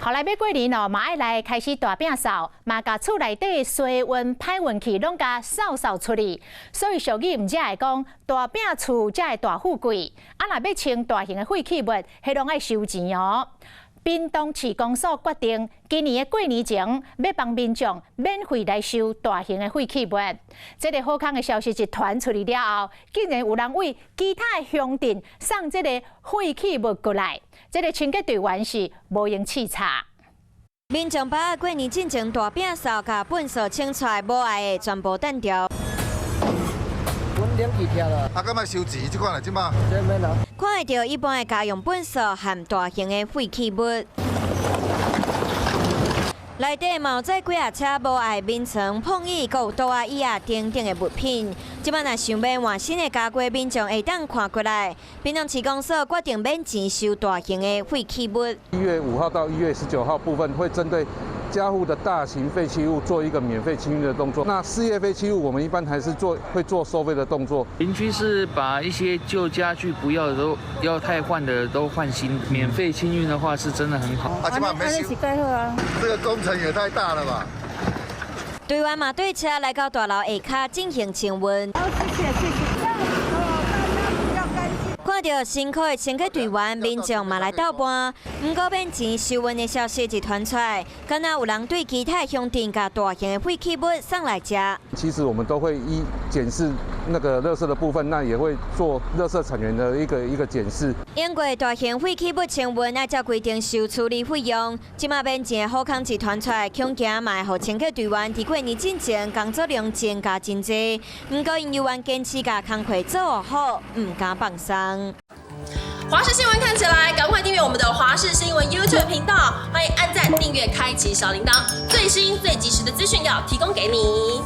後來欲過年哦，嘛愛來開始大摒掃，嘛共厝內底衰運歹運氣攏共掃掃出去。所以俗語毋才會講大摒厝才會大富貴。啊，若欲清大型的廢棄物，彼攏愛收錢哦。屏東市公所決定，今年的過年前欲幫民眾免費來收大型的廢棄物。這个好康的消息一傳出去了後，竟然有人為其他的鄉鎮送這个廢棄物過來。這个清潔隊員是無閒視察。民眾把過年進前大摒掃，共糞埽清出來，無愛的全部擲掉。冷氣拆啦。啊，敢愛收錢？這款來這馬。這免啊。看會著一般的家用糞埽和大型的廢棄物。內底嘛有載幾架車無愛眠床、膨椅、閣有桌仔椅仔等等的物品。這擺若想欲換新的家具，民眾會當看過來。屏東市公所決定免錢收大型的廢棄物。1月5號到1月19號部分會針對家戶的大型廢棄物做一個免費清運的動作。那事業廢棄物，我們一般還是會做收費的動作。鄰居是把一些舊家具不要的都要汰換的都換新，免費清運的話是真的很好。啊，這馬沒收。這個工程也太大了吧？隊員嘛對車來到大樓下跤進行清運。好，謝謝謝謝。看著辛苦的清潔隊員，民眾嘛來鬥伴。毋過免錢收運的消息一傳出來，敢若有人對其他鄉鎮共大型的廢棄物送來食。其實我們都會一檢視那個垃圾的部分，那也會做垃圾產源的一個檢視。英國大型廢棄物清運愛照規定收處理費用，這馬免錢的好康一傳出來，恐驚嘛會予清潔隊員佇過年進前工作量增加真濟。毋過𪜶猶原堅持共工課做好，毋敢放鬆。華視新聞看起來，趕快訂閱我們的華視新聞 YouTube 頻道，歡迎按讚、訂閱、開啟小鈴鐺，最新最及時的資訊要提供給你。